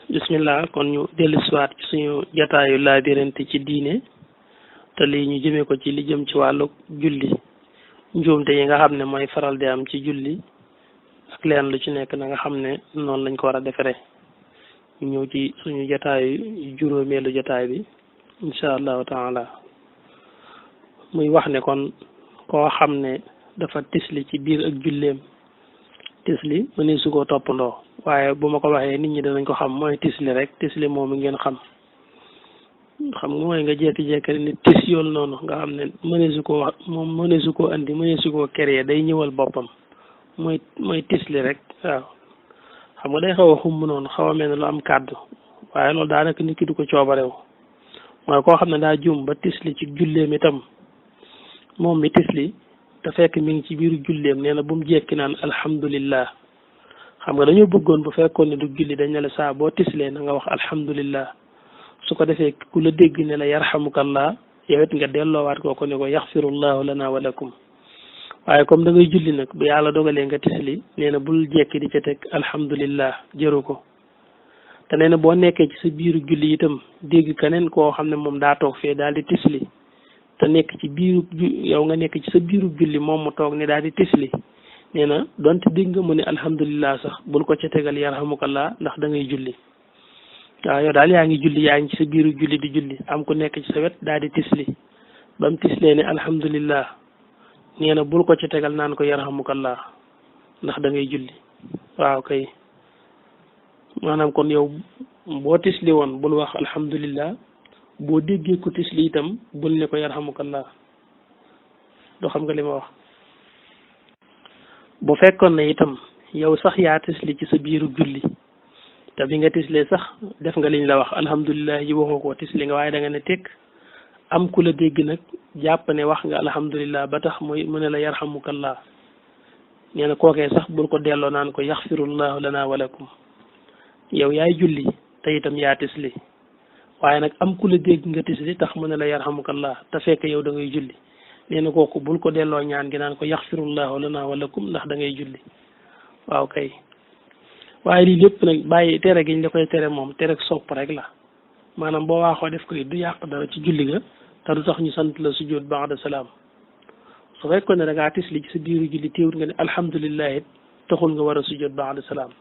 bismillah kon ñu dellu siwaat ci suñu jataayu laabirante ci diine te lii ñu jëmee ko ci li jëm ci wàllu julli njuumte yi nga xam ne mooy faral di am ci julli ak leen lu ci nekk na nga xam ne noonu lañ ko war a defaree ñu ñëw ci suñu jataayu juróomeelu jataay bi incha allahu taala muy wax ne kon koo xam ne dafa tisli ci biir ak julleem tisli mënee su koo toppandoo waaye bu ma ko waxee nit ñi danañ ko xam mooy tisli rek tisli moomu ngeen xam nga mooy nga jékki-jékki ni tis yool noonu nga xam ne mënee su koo moom mënee su koo andi mënee su koo créer day ñëwal boppam mooy tisli rek waaw xam nga day xaw a xumb noonu xaw a mel ne lu am kàddu waaye loolu daanaka nit ki du ko coobarew mooy koo xam ne daa juum ba tisli ci julleem itam moom mi tisli te fekk mi ngi ci biiru julleem nee na bu mu jekki naan alhamdulillah xam nga dañoo bëggoon bu fekkoon ne du julli dañ ne la saa boo tislee na nga wax alhamdulillah su ko defee ku la dégg ne la yarhamukallah yow it nga delloowaat kooko ne ko yaxfirullahu lana wa lakum waaye comme da ngay julli nag bu yàlla dogalee nga tisli nee na bul jekki di ca teg alhamdulillah jëru ko te nee na boo nekkee ci sa biiru julli itam dégg keneen koo xam ne moom daa toog fee daal di tisli te nekk ci biiru yow nga nekk ci sa biiru julli moom mu toog ne daal di tisli nee na donte dégg nga mu ne alhamdulillah sax bul ko ca tegal yarhamukallah ndax da ngay julli waaw yow daal yaa ngi julli yaa ngi ci sa biiru julli di julli am ku nekk ci sa wet daal di tisli ba mu tislee ne alhamdulillah nee na bul ko ca tegal naan ko yarhamukallah ndax da ngay julli waaw kay maanaam kon yow boo tisli woon bul wax alhamdulillah boo déggee ko tisli itam bul ne ko yarhamukallah doo xam nga li ma wax bu fekkoon ne itam yow sax yaa tisli ci sa biiru julli te bi nga tislee sax def nga liñ la wax alhamdulillah yi waxoo ko tisli nga waaye da nga ne tekk am ku la dégg nag jàpp ne wax nga alhamdulillah ba tax mu ne la yarhamukallah nee na kookee sax bul ko delloo naan ko yaxfirullahu lana wa lakum yow yaay julli te itam yaa tisli waaye nag am ku la dégg nga tisli tax mu ne la yarhamukallah te fekk yow da ngay julli nee na kooku bul ko delloo ñaan gi naan ko yaxfirullahu lana wa lakum ndax da ngay julli waaw kay waaye lii lépp nag bàyyi tere giñ la koy tere moom tere sopp rek la maanaam boo waaxoo def ko du yàq dara ci julli ga te du tax ñu sant la sujjóot ba'da salaam su fekkoon ne da ngaa tisli ci sa biiru julli téewut nga ne alhamdulillah it taxul nga war a sujjóot ba'da salaam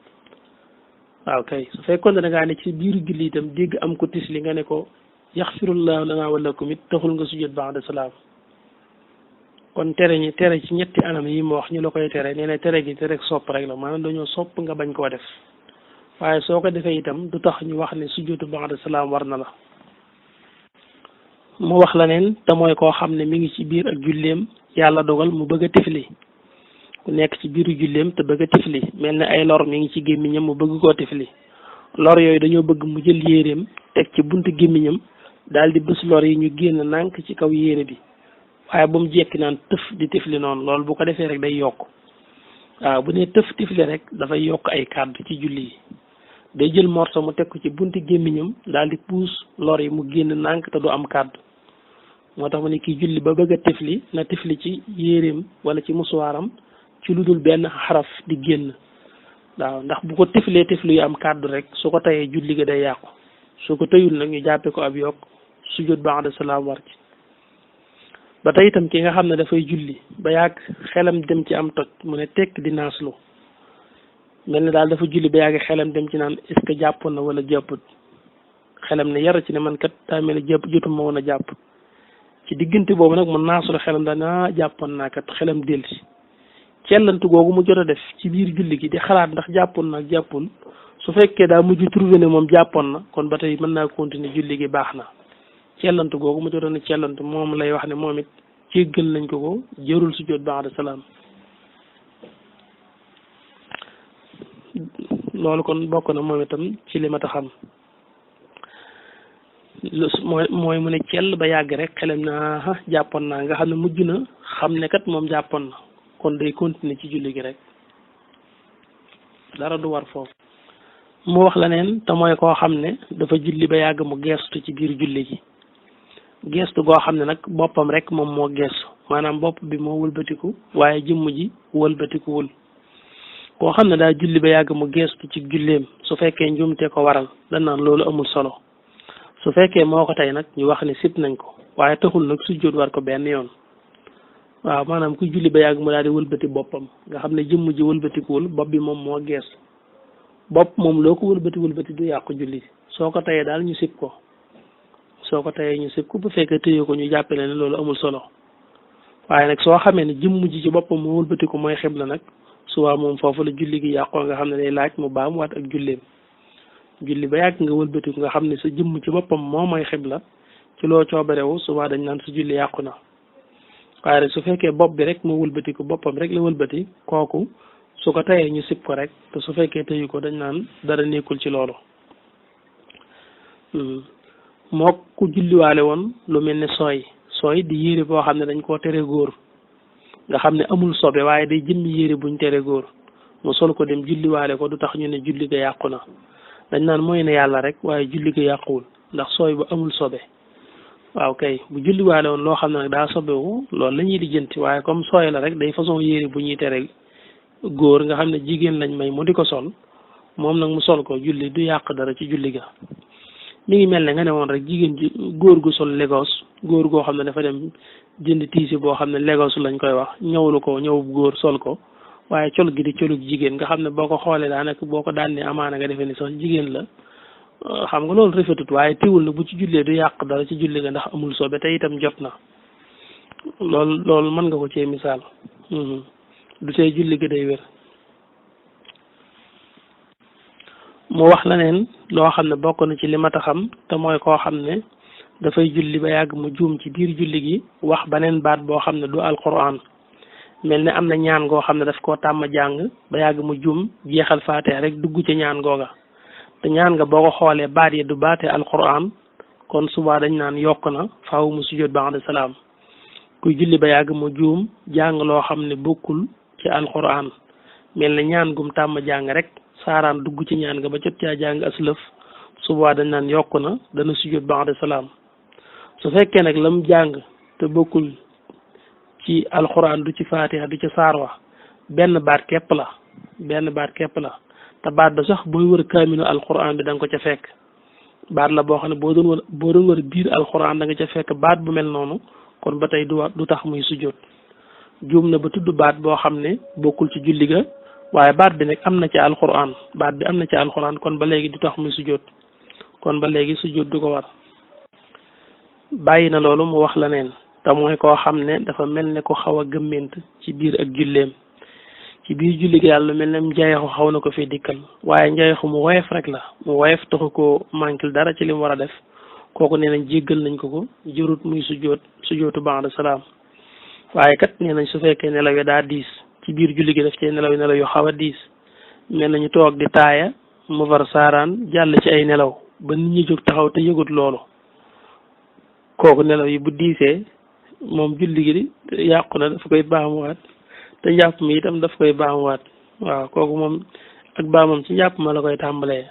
waaw kay su fekkoon ne da ngaa ne ci biiru julli itam dégg am ko tisli nga ne ko yaxfirullahu lana wa lakum it taxul nga sujjóot ba'da salaam kon tere ci ñetti anam yi ma wax ñu la koy tere nee na tere gi tere sopp rek la maanaam dañoo sopp nga bañ koo def waaye soo ko defee itam du tax ñu wax ne sujjóotu ba'da salaam war na la mu wax la neen te mooy koo xam ne mi ngi ci biir ak julleem yàlla dogal mu bëgg a tifli ku nekk ci biiru julleem te bëgg a tifli mel ne ay lor mi ngi ci gémmiñam mu bëgg koo tifli lor yooyu dañoo bëgg mu jël yéeréem teg ci buntu gémmiñam daal di bës lor yi ñu génn nànk ci kaw yéere bi waaye bu mu jekki naan tëf di tifli noonu loolu bu ko defee rek day yokk waaw bu ne tëf tifli rek dafay yokk ay kàddu ci julli yi day jël morso mu teg ko ci bunti gémmiñam daal di puus lor yi mu génn nànk te du am kàddu moo tax mu ne kii julli ba bëgg a tifli na tifli ci yéreem wala ci musuwaaram ci lu dul benn xaraf di génn waaw ndax bu ko tiflee tifli yu am kàddu rek su ko tayee julli ga day yàqu su ko tëyul nag ñu jàppe ko ab yokk sujjóot ba'da salaam war ci ba tey itam ki nga xam ne dafay julli ba yàgg xelam dem ci am toj mu ne tekk di naaslu mel ne daal dafa julli ba yàgg xelam dem ci naan est-ce que jàppoon na wala jàpput xelam ne yar ci ne man kat daa mel ne jàpp jotuma woon a jàpp ci diggante boobu nag mu naaslu xelam daa jàppoon naa kat xelam delsi cellantu googu mu jot a def ci biir julli gi di xalaat ndax jàppoon na ak jàppul su fekkee daa mujj trouvé ne moom jàppoon na kon ba tey mën naa continuer julli gi baax na cellantu googu mu jotoon a cellantu moom lay wax ne moom it jéggal nañ ko jërul sujjóot ba'da salaam loolu kon bokk na moom itam ci li ma ta xam mooy mu ne cell ba yàgg rek xelam naa jàppoon naa nga xam ne mujj na xam ne kat moom jàppoon na kon day continuer ci julli gi rek dara du war foofu mu wax la neen te mooy koo xam ne dafa julli ba yàgg mu geestu ci biir julli gi geestu goo xam ne nag boppam rek moom moo geestu maanaam bopp bi moo wëlbatiku waaye jëmm ji wëlbatikuwul koo xam ne daa julli ba yàgg mu geestu ci julleem su fekkee njuumte ko waral dañ naan loolu amul solo su fekkee moo ko tey nag ñu wax ne sib nañ ko waaye taxul nag sujjóot war ko benn yoon waaw maanaam ku julli ba yàgg mu daal di wëlbati boppam nga xam ne jëmm ji wëlbatikuwul bopp bi moom moo geestu bopp moom loo ko wëlbati du yàqu julli soo ko teyee daal ñu sib ko soo ko teyee ñu sib ko bu fekkee tëye ko ñu jàppale ne loolu amul solo waaye nag soo xamee ne jëmm ji ci boppam mu wëlbatiku mooy xibla nag suwaa moom foofu la julli gi yàqoo nga xam ne day laaj mu baam waat ak julleem julli ba yàgg nga wëlbatiku nga xam ne sa jëmm ci boppam moo mooy xibla ci loo coobarewu suwaa dañ naan sa julli yàqu na waaye rek su fekkee bopp bi rek mu wëlbatiku boppam rek la wëlbati kooku su ko teyee ñu sib ko rek te su fekkee tëyu ko dañ naan dara nekkul ci loolu moo ku julliwaale woon lu mel ne sooy di yére boo xam ne dañ koo tere góor nga xam ne amul sobe waaye day jëmmi yére buñ tere góor mu sol ko dem julliwaale ko du tax ñu ne julli ga yàqu na dañ naan mooy ne yàlla rek waaye julli ga yàquwul ndax sooy bu amul sobe waaw kay bu julliwaale woon loo xam ne nag daa sobewu loolu la ñuy lijjanti waaye comme sooy la rek day façon yére bu ñuy tere góor nga xam ne jigéen lañ may mu di ko sol moom nag mu sol ko julli du yàq dara ci julli ga mi ngi mel ne nga ne woon rek jigéen ji góor gu sol Lagos góor goo xam ne dafa dem jënd tiisi boo xam ne Lagos lañ koy wax ñëwlu ko ñëwub góor sol ko waaye col gi di colug jigéen nga xam ne boo ko xoolee daanaka boo ko daan ne amaana nga defee ni sax jigéen la xam nga loolu rafetut waaye teewul na bu ci jullee du yàq dara ci julli ga ndax amul sobe te itam jot na loolu mën nga ko cee misaal du tey julli ga day wér mu wax la neen loo xam ne bokk na ci li mat a xam te mooy koo xam ne dafay julli ba yàgg mu juum ci biir julli gi wax beneen baat boo xam ne du alquran mel ne am na ñaan goo xam ne daf koo tàmm jàng ba yàgg mu juum jeexal faatiha rek dugg ci ñaan googa te ñaan nga boo ko xoolee baat yi du baatee alquran kon subaa dañ naan yokk na faaw mu sujjóot ba'da salaam kuy julli ba yàgg mu juum jàng loo xam ne bokkul ci alquran mel ne ñaan gum tàmm jàng rek saaraan dugg ci ñaan nga ba jot caa jàng aslëf subaa dañ naan yokk na dana sujjóot ba'da salaam su fekkee nag lam jàng te bokkul ci alquran du ci faatiha du ci saar wa benn baat képp la te baat ba sax booy wër kaaminu alquran bi da nga ko ca fekk baat la boo xam ne boo doon wër biir alquran da nga ca fekk baat bu mel noonu kon ba tey du tax muy sujjóot juum na ba tudd baat boo xam ne bokkul ci julli ga waaye baat bi nag am na ci alquran kon ba léegi du tax muy sujjóot kon ba léegi sujjóot du ko war bàyyi na loolu mu wax la neen te mooy koo xam ne dafa mel ne ko xaw a gëmment ci biir ak julleem ci biir julli gi yàlla mel ne njayeexu xaw na ko fi dikkal waaye njayeexu mu woyof rek la mu woyof taxu ko manquil dara ci li mu war a def kooku nee nañ jéggal nañ ko jërut muy sujjóotu ba'da salaam waaye kat nee nañ su fekkee nelaw yi daa diis ci biir julli gi daf cee nelaw yu xaw a diis mel nañu toog di taaya mu far saaraan jàll ci ay nelaw ba nit ñi jóg taxaw te yëgut loolu kooku nelaw yi bu diisee moom julli gi yàqu na dafa koy baamuwaat te njàpp mi itam daf koy baamuwaat waaw kooku moom ak baamam ci njàpp ma la koy tàmbalee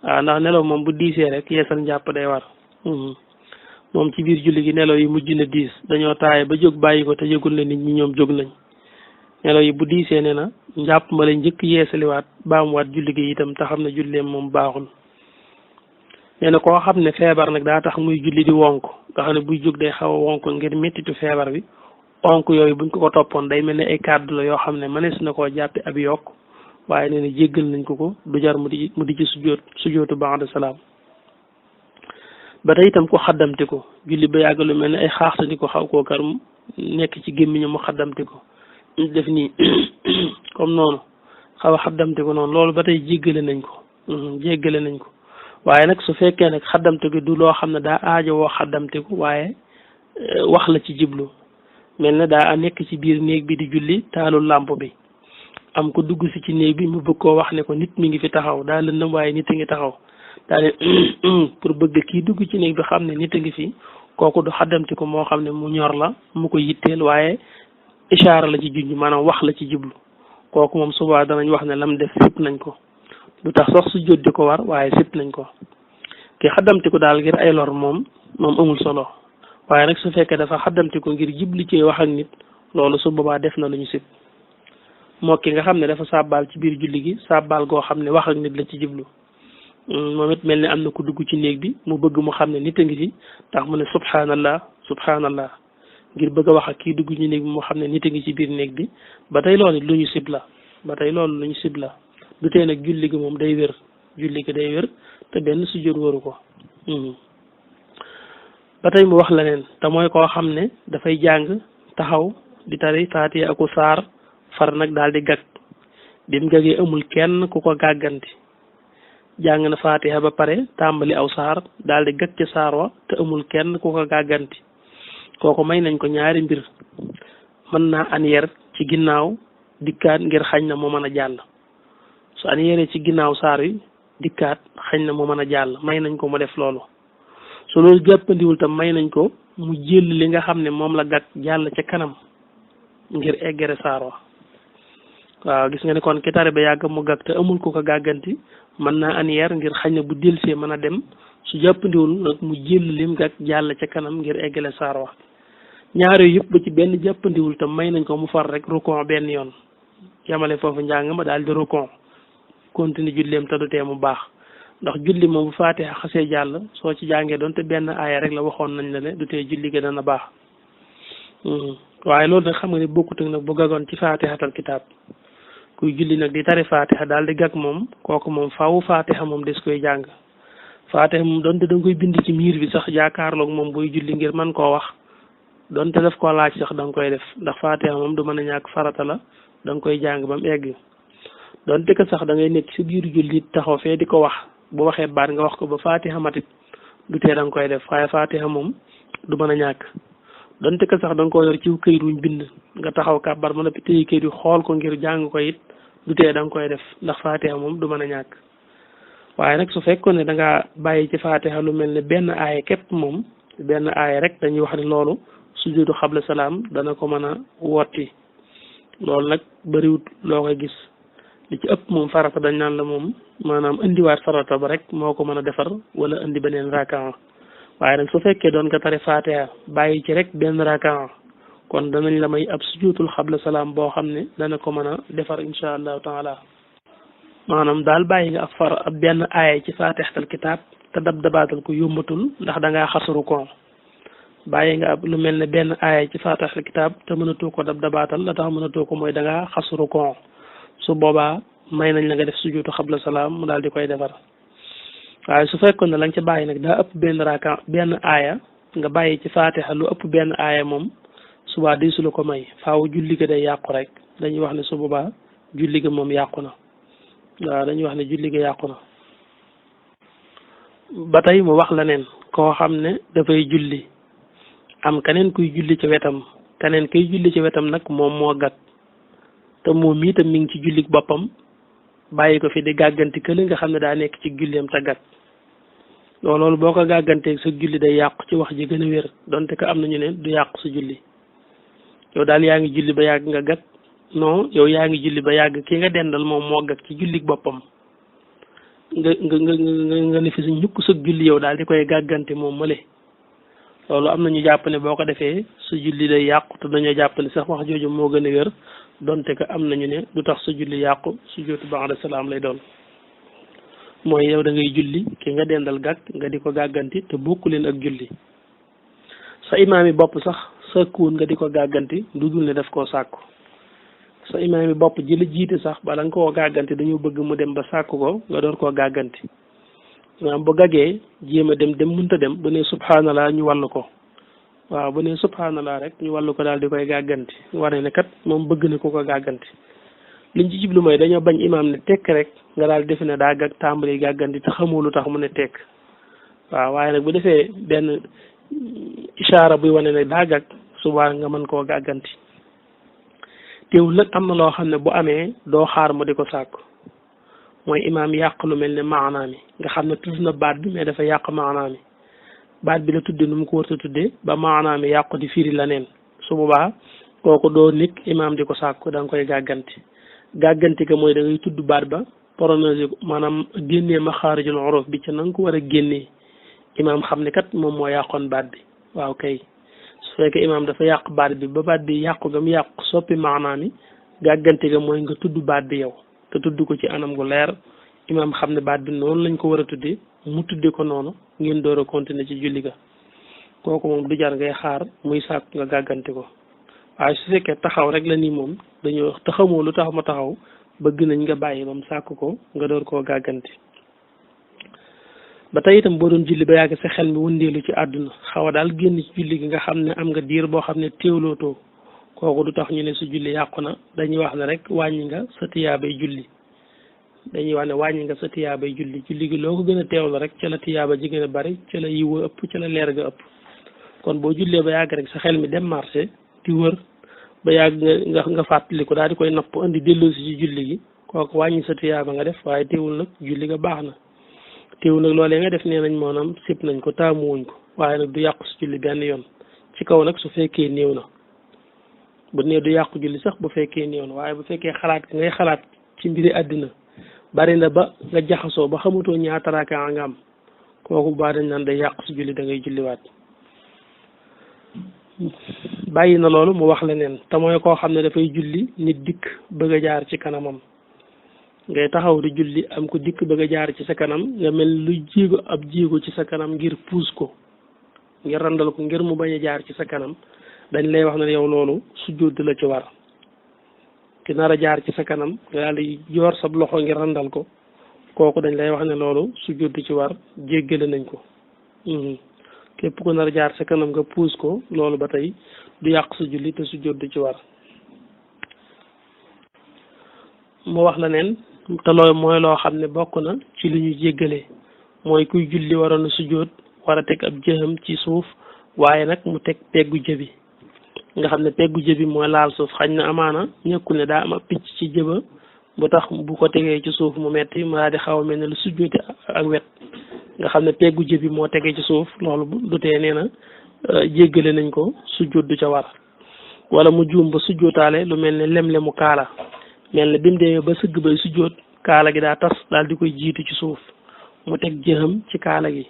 waaw ndax nelaw moom bu diisee rek yeesal njàpp day war moom ci biir julli gi nelaw yi mujj na diis dañoo taaye ba jóg bàyyi ko te yëgul ne nit ñi ñoom jóg nañ nelaw yi bu diisee ne na njàpp ma lay njëkk yeesaliwaat baamuwaat julli gi itam te xam ne julleem moom baaxul nee na koo xam ne feebar nag daa tax muy julli di wonk nga xam ne buy jóg day xaw a wonk ngir mettitu feebar bi onk yooyu buñ ko toppoon day mel ne ay kàddu la yoo xam ne mënees na koo jàppe ab yokk waaye nee na jéggal nañ ko du jar mu di ci sujjóotu ba'da salaam ba tey itam ko xaddamti ko julli ba yàgg lu mel ne ay xaaxtandi ko xaw koo kar nekk ci gémmiñu mu xaddamti ko def nii comme noonu xaw a xaddamti ko noonu loolu ba tey jéggale nañ ko waaye nag su fekkee nag xaddamti ko du loo xam ne daa aajo woo xaddamti ko waaye wax la ci jiblu mel ne daa nekk ci biir néeg bi di julli taalul làmp bi am ko dugg si ci néeg bi mu bëgg koo wax ne ko nit mi ngi fi taxaw daa lëndëm waaye nit a ngi taxaw daa ne pour bëgg kii dugg ci néeg bi xam ne nit a ngi fi kooku du xaddamti ko moo xam ne mu ñor la mu ko yitteel waaye ishaara la ci junj maanaam wax la ci jiblu kooku moom subaa danañ wax ne lam def sip nañ ko du tax sax su jot di ko war waaye sip nañ ko ki xaddamti ko daal ngir ay lor moom amul solo waaye nag su fekkee dafa xaddamti ko ngir jibli ci wax ak nit loolu su boobaa def na lu ñu sib moo ki nga xam ne dafa sàbbaal ci biir julli gi sàbbaal goo xam ne wax ak nit la ci jublu moom it mel ni am na ku dugg ci néeg bi mu bëgg mu xam ne nit a ngi ci tax mu ne subhanallah subhanallah ngir bëgg a wax ak kii dugg ci néeg bi mu xam ne nit a ngi ci biir néeg bi ba tey loolu lu ñu sib la ba tey loolu lu ñu sib la du tee nag julli gi moom day wér julli gi day wér te benn sujjóot waru ko ba tey mu wax leneen te mooy koo xam ne dafay jàng taxaw di tari faatiha aku saar far nag daal di gag bi mu gagee amul kenn ku ko gàgganti jàng na faatiha ba pare tàmbali aw saar daal di gag ci saar wa te amul kenn ku ko gàgganti kooku may nañ ko ñaari mbir mën naa aniyeer ci ginnaaw dikkaat ngir xañ na mu mën a jàll su aniyeeree ci ginnaaw saar wi dikkaat xañ na mu mën a jàll may nañ ko mu def loolu su loolu jàppandiwul tam may nañ ko mu jël li nga xam ne moom la gag jàll ca kanam ngir eggere saar wa waaw gis nga ne kon ki tari ba yàgg mu gag te amul ko ko gàgganti mën naa aniyeer ngir xañ na bu delsee mën a dem su jàppandiwul nag mu jël lim gag jàll ca kanam ngir eggale saar wa ñaar yooyu yëpp ba ci benn jàppandiwul tam may nañ ko mu far rek rukon benn yoon yamale foofu njàng ma daal di rukon continue julleem te du tee mu baax ndax julli moom bu faatiha xasee jàll soo ci jàngee doon te benn aaya rek la waxoon nañ la ne du tee julli ga dana baax waaye loolu nag xam nga ne bokkut ak nag bu gagoon ci faatihatal kitaab kuy julli nag di tari faatiha daal di gag moom kooku moom faaw faatiha moom des koy jàng faatiha moom donte da nga koy bind ci miir bi sax jaakaarloog moom booy julli ngir mën koo wax donte daf koo laaj sax da nga koy def ndax faatiha moom du mën a ñàkk farata la da nga koy jàng ba mu egg donte que sax da ngay nekk si biir julli taxaw fee di ko wax bu waxee baat nga wax ko ba faatiha matit du tee da nga koy def waaye faatiha moom du mën a ñàkk donte que sax da nga ko yor ci këyit wuñ bind nga taxaw kàbbar mën a téye këyit yu xool ko ngir jàng ko it du tee da nga koy def ndax faatiha moom du mën a ñàkk waaye nag su fekkoon ne da ngaa bàyyi ci faatiha lu mel ne benn aaya képp moom benn aaya rek dañuy wax ne loolu sujudu xabla salaam dana ko mën a wotti loolu nag bëriwut loo koy gis li ci ëpp moom farata dañ naan la moom maanaam indiwaat farata ba rek moo ko mën a defar wala indi beneen rakaa waaye nag su fekkee doon nga tari faatiha bàyyi ci rek benn rakaa kon danañ la may ab sujudul xabla salaam boo xam ne dana ko mën a defar insha allahu taala maanaam daal bàyyi nga ab benn aaya ci faatihatal kitaab te dab dabaatal ko yombatul ndax da ngaa xasuru ko bàyyi nga ab lu mel ne benn aaya ci faatihatal kitaab te mënatoo ko dab dabaatal la tax mënatoo ko mooy da ngaa xasuru ko su boobaa may nañ la nga def sujudu xabla salaam mu daal di koy defar waaye su fekkoon ne la nga ca bàyyi nag daa ëpp benn raka benn aaya nga bàyyi ci faatiha lu ëpp benn aaya moom subaa di su la ko may faaw julli ga day yàqu rek dañuy wax ne su boobaa julli ga moom yàqu na waaw dañuy wax ne julli ga yàqu na ba tey mu wax la neen koo xam ne dafay julli am keneen kuy julli ci wetam keneen kuy julli ci wetam nag moom moo gàtt te moom itam mi ngi ci jullik boppam bàyyi ko fi di gàgganti kële nga xam ne daa nekk ci julleem te gàtt loolu boo ko gàgganteeg sa julli day yàqu ci wax ji gën a wér donte ko am nañu ne du yàqu sa julli yow daal yaa ngi julli ba yàgg nga gàtt non yow yaa ngi julli ba yàgg ki nga dendal moom moo gàtt ci jullik boppam nga ne fi sa ñukk sa julli yow daal di koy gàggante moom male loolu am na ñu jàpp ne boo ko defee sa julli day yàqu te dañoo jàpp ne sax wax jooju moo gën a wér donte que am nañu ne du tax sa julli yàqu sujjóotu ba'da salaam lay doon mooy yow da ngay julli ki nga dendal gàgg nga di ko gàgganti te bokku leen ak julli sa imaam yi bopp sax sàkkuwul nga di ko gàgganti du dul ne daf koo sàkku sa imaam yi bopp ji la jiite sax bala nga koo gàgganti dañu bëgg mu dem ba sàkku ko nga door koo gàgganti maanaam bu gaggee jéem a dem mënta dem bu ne subhanallah ñu wàllu ko waaw bu ne subhanallah rek ñu wàllu ko daal di koy gàgganti wane ne kat moom bëgg na ko gàgganti liñ ci jublu mooy dañoo bañ imaam ne tekk rek nga daal defe ne daa gag tàmbali gàgganti te xamoo lu tax mu ne tekk waaw waaye nag bu defee benn ishaara buy wane ne daa gag subaa nga mën koo gàgganti teewul nag am na loo xam ne bu amee doo xaar mu di ko sàkku mooy imaam yàq lu mel ne maanaa mi nga xam ne tudd na baat bi mais dafa yàq maanaa mi baat bi la tudde nu mu ko war a tudde ba maanaa mi yàqu di firi la neen su boobaa kooku doo nekk imaam di ko sàkku da nga koy gàgganti gàgganti ko mooy da ngay tudd baat ba prononcé ko maanaam génnee maxaarijul huruf bi ca na nga ko war a génnee imaam xam ne kat moom moo yàqoon baat bi waaw kay su fekkee imaam dafa yàq baat bi ba baat bi yàqu gam yàqu soppi maanaa mi gàggante ga mooy nga tudd baat bi yow te tudd ko ci anam gu leer imaam xam ne baat bi noonu lañ ko war a tuddee mu tuddee ko noonu ngeen door a continuer ci julli ga kooku moom du jar ngay xaar muy sàkk nga gàggante ko waaye su fekkee taxaw rek la nii moom dañoo wax taxamoo lu tax ma taxaw bëgg nañ nga bàyyi ba mu sàkk ko nga door koo gàggante ba tey itam boo doon julli ba yàgg sa xel mi wëndeelu ci àdduna xaw a daal génn ci julli gi nga xam ne am nga diir boo xam ne teewlootoo kooku du tax ñu ne su julli yàqu na dañuy wax ne rek wàññi nga sa tiyaabay julli dañuy wax ne wàññi nga sa tiyaabay julli julli gi loo ko gën a teewlu rek ca la tiyaaba ji gën a bari ca la yiw a ëpp ca la leer ga ëpp kon boo jullee ba yàgg rek sa xel mi dem marché di wër ba yàgg nga fàttali ko daal di koy napp indi delloosi ci julli gi kooku wàññi sa tiyaaba nga def waaye teewul nag julli ga baax na teewul nag loolee nga def nee nañ maanaam sib nañ ko taamuwuñ ko waaye nag du yàqu si julli benn yoon ci kaw nag su fekkee néew na bu nee du yàqu julli sax bu fekkee néew na waaye bu fekkee xalaat ngay xalaat ci mbiri àddina bari na ba nga jaxasoo ba xamatoo ñaata rakaa nga am kooku baa dañ naan day yàqu si julli da ngay julliwaat bàyyi na loolu mu wax leneen te mooy koo xam ne dafay julli nit dikk bëgg a jaar ci kanamam ngay taxaw di julli am ko dikk bëgg a jaar ci sa kanam nga mel lu jéego ab jéego ci sa kanam ngir puus ko ngir randal ko ngir mu bañ a jaar ci sa kanam dañ lay wax ne yow loolu sujjóot la ci war ki nar a jaar ci sa kanam nga daal di yor sab loxo ngir randal ko kooku dañ lay wax ne loolu sujjóot ci war jéggale nañ ko képp ko nar a jaar sa kanam nga puus ko loolu ba tey du yàq sa julli te sujjóot ci war mu wax la neen te loolu mooy loo xam ne bokk na ci li ñu jéggale mooy kuy julli waroon a sujjóot war a teg ab jëxam ci suuf waaye nag mu teg peggu jëbi nga xam ne peggu jëbi mooy laal suuf xañ na amaana ñëkkul ne daa am ab picc ci jëba bu tax bu ko tegee ci suuf mu metti mu daal di xaw a mel ne lu sujjóoti ak wet nga xam ne peggu jëbi moo tegee ci suuf loolu du tee nee na jéggale nañ ko sujjóot du ca war wala mu juum ba sujjóotaale lu mel ne lem-lemu kaala mel ne bi mu demee ba sëgg bay sujjóot kaala gi daa tas daal di koy jiitu ci suuf mu teg jëxam ci kaala gi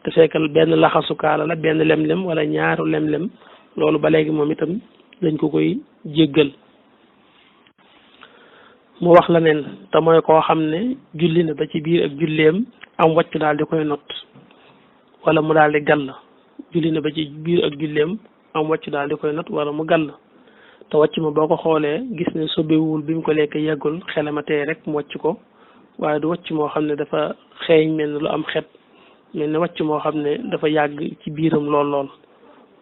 te fekkal benn laxasu kaala la benn lem-lem wala ñaaru lem-lem loolu ba léegi moom itam dañ ko koy jéggal mu wax la neen te mooy koo xam ne julli na ba ci biir ak julleem am wàcc daal di koy not wala mu daal di gàll julli na ba ci biir ak julleem am wàcc daal di koy not wala mu gàll te wàcc ma boo ko xoolee gis ne sobewul bi mu ko lekk yeggul xelama tey rek mu wàcc ko waaye du wàcc moo xam ne dafa xeeñ mel ne lu am xet mel ne wàcc moo xam ne dafa yàgg ci biiram lool lool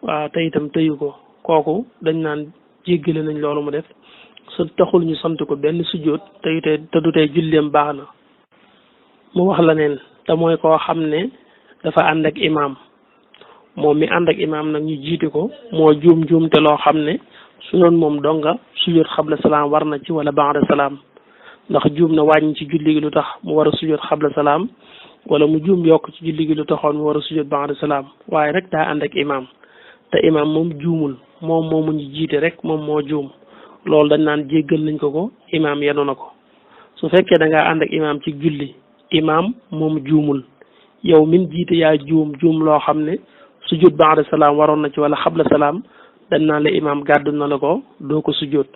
waaw te itam tëyu ko kooku dañ naan jéggale nañ loolu mu def su taxul ñu sant ko benn sujjóot te du tey julleem baax na mu wax la neen te mooy koo xam ne dafa ànd ak imaam moom mi ànd ak imaam nag ñu jiite ko moo juum te loo xam ne su doon moom donga sujjóot xabla salaam war na ci wala ba'da salaam ndax juum na wàññi ci julli gi lu tax mu war a sujjóot xabla salaam wala mu juum yokk ci julli gi lu taxoon mu war a sujjóot ba'da salaam waaye rek daa ànd ak imaam te imaam moom juumul moom moomu ñu jiite rek moom moo juum loolu dañ naan jéggal nañ ko imaam yenu na ko su fekkee da ngaa ànd ak imaam ci julli imaam moom juumul yow min jiite yaa juum loo xam ne sujjóot ba'da salaam waroon na ci wala xabla salaam dañ naan la imaam gàddu na la ko doo ko sujjóot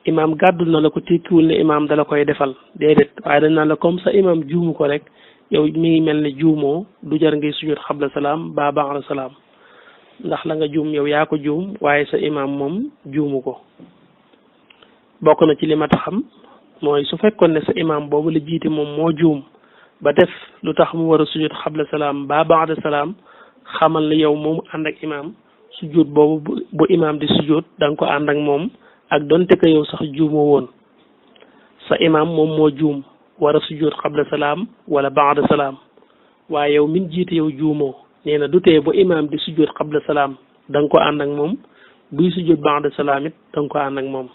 imaam gàddu na la ko tekkiwul ne imaam dala koy defal déedéet waaye dañ naan la comme ça imaam juumu ko rek yow mi ngi mel ne juumoo du jar ngay sujjóot xabla salaam ba ba'da salaam ndax la nga juum yow yaa ko juum waaye sa imaam moom juumu ko bokk na ci li ma taxam mooy su fekkoon ne sa imaam boobu la jiite moom moo juum ba def lu tax mu war a sujjóot xabla salaam ba ba'da salaam xamal ne yow moomu ànd ak imaam sujjóot boobu bu imaam di sujjóot da nga ko ànd ak moom ak donte ko yow sax juumoo woon sa imaam moom moo juum war a sujjóot xabla salaam wala ba'da salaam waaye yow min jiite yow juumoo nee na du tee bu imaam di sujjóot xabla salaam da nga ko ànd ak moom buy sujjóot ba'da salaam it da nga ko ànd ak moom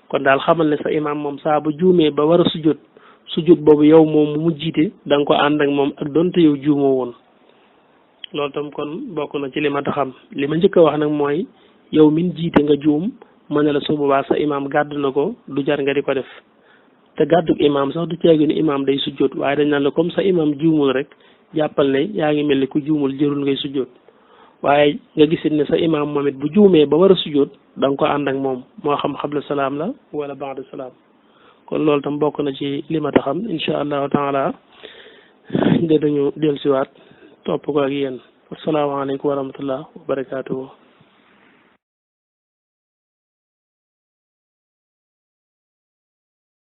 kon daal xamal ne sa imaam moom saa bu juumee ba war a sujjóot boobu yow moom mu jiite da nga ko ànd ak moom ak donte yow juumoo woon loolu tam kon bokk na ci li ma taxam li ma njëkk a wax nag mooy yow min jiite nga juum ma ne la su boobaa sa imaam gàddu na ko du jar nga di ko def te gàddug imaam sax du ceegi ni imaam day sujjóot waaye dañ naan la comme sa imaam juumul rek jàppal ne yaa ngi mel ni ku juumul jërul ngay sujjóot waaye nga gisit ne sa imaam moom it bu juumee ba war a sujjóot da nga ko ànd ak moom moo xam xabla salaam la wala baada salaam kon loolu tam bokk na ci li ma taxam incha allahu taala dinañu dellusiwaat topp ko ak yéen asalaamaaleykum wa rahmatullah wa barakaatuhu